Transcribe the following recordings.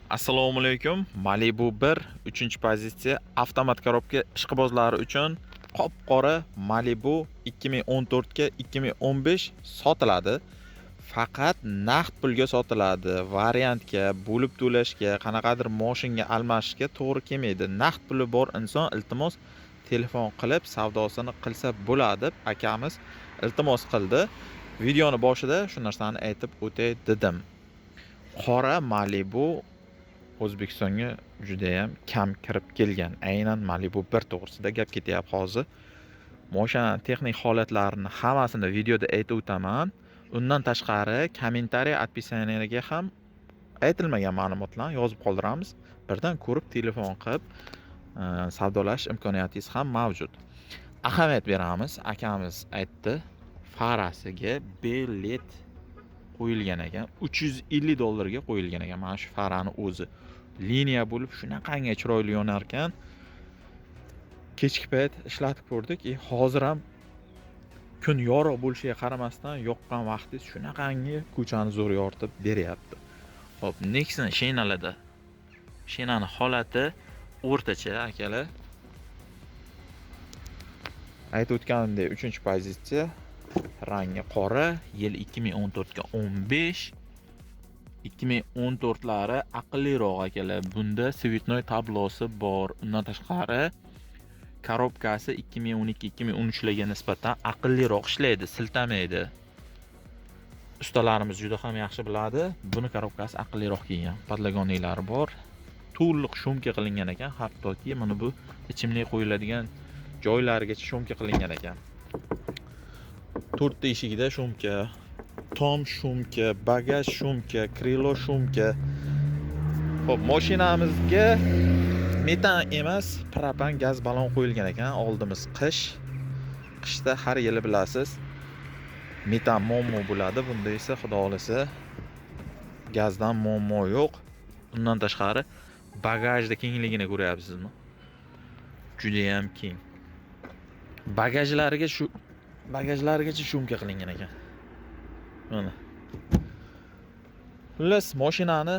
Assalomu alaykum. Malibu 1 3-pozitsiya avtomat korobka ishqibozlari uchun qop-qora Malibu 2014 ga 2015 sotiladi. Faqat naqd pulga sotiladi. Variantga, bo'lib to'lashga, qanaqadir moshinga almashishga to'g'ri kelmaydi. Naqd puli bor inson iltimos telefon qilib savdosini qilsa bo'ladi deb akamiz iltimos qildi. Videoni boshida shu narsani aytib o'tay dedim. Qora Malibu O'zbekistonga juda ham kam kirib kelgan. Aynan Malibu 1 to'g'risida gap ketyapti hozir. Mashina texnik holatlarini hammasini videoda aytib o'taman. Undan tashqari kommentariy описаниеga ham aytilmagan ma'lumotlarni yozib qoldiramiz. Birdan ko'rib telefon qilib savdolash imkoniyatingiz ham mavjud. Ahamiyat beramiz. Akamiz aytdi, farasiga bilet qo'yilgan ekan. 350 dollarga qo'yilgan ekan mana shu farani o'zi. Liniya bo'lib shunaqangi chiroyli yonar ekan. Kechki payt ishlatib ko'rdik. Hozir ham kun yorug' bo'lishiga qaramasdan yoqqan vaqtingiz shunaqangi ko'chani zo'r yoritib beryapti. Xo'p, Nexia shinalarda. Shinani holati o'rtacha akalar. Aytib o'tganimdek, 3-pozitsiya, rangi qora, yil 2014 ga 15. 2014lari aqlliroq akalar. Bunda цветной tablosi bor. Undan tashqari korobkasi 2012, 2013larga nisbatan aqlliroq ishlaydi, siltamaydi. Ustalarimiz juda ham yaxshi biladi. Buni korobkasi aqlliroq kelgan. Podlagonliklari bor. To'liq shumka qilingan ekan, hattoki mana bu ichimlik qo'yiladigan joylarigacha shumka qilingan ekan. To'rtta eshigida shumka, tom shumka, bagaj shumka, krilo shumka. Xo'p, mashinamizga metan emas, propan gaz balon qo'yilgan ekan. Oldimiz qish. Qishda har yili bilasiz, metan muammo bo'ladi. Bunda esa xudo xolasa gazdan muammo yo'q. Undan tashqari bagajda kengligini ko'ryapsizmi? Juda ham keng. Bagajlariga shu bagajlarigacha shumka qilingan ekan. Mana. Xullas, mashinani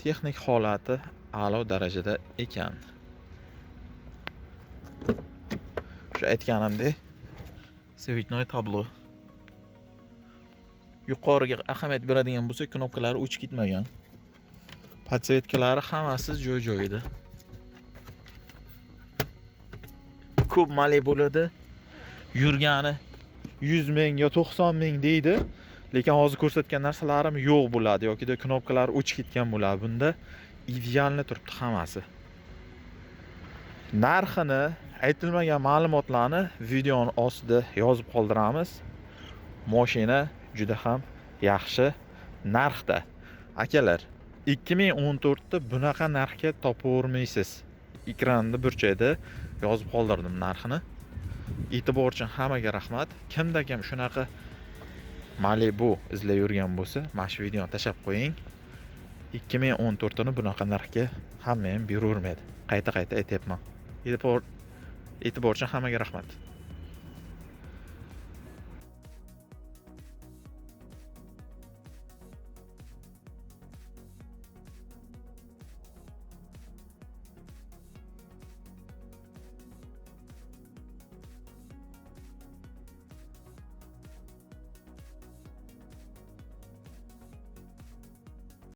texnik holati a'lo darajada ekan. O'sha aytganimdek, цветной tablo. Yuqoriga ahamiyat beradigan bo'lsak, knopkalari o'chib ketmagan. Podсветkalari hammasi joy-joyida. Ko'p Malibularda yurgani 100 ming yo 90 ming deydi, lekin hozir ko'rsatgan narsalarim yo'q bo'ladi yoki knopkalar o'chib ketgan bo'ladi. Bunda idealni turibdi hammasi. Narxini, aytilmagan ma'lumotlarni videoni ostida yozib qoldiramiz. Mashina juda ham yaxshi narxda. Akalar, 2014 da bunaqa narxga topavermaysiz. Ekranda burchakda yozib qoldirdim narxini. E'tibor uchun hammaga rahmat. Kimda kim shunaqa Malibu izlab yurgan bo'lsa, mana shu videoni tashab qo'ying. 2014ni bunaqa narxga hamma ham beravermaydi. Qayta-qayta aytyapman. E'tibor uchun hammaga rahmat.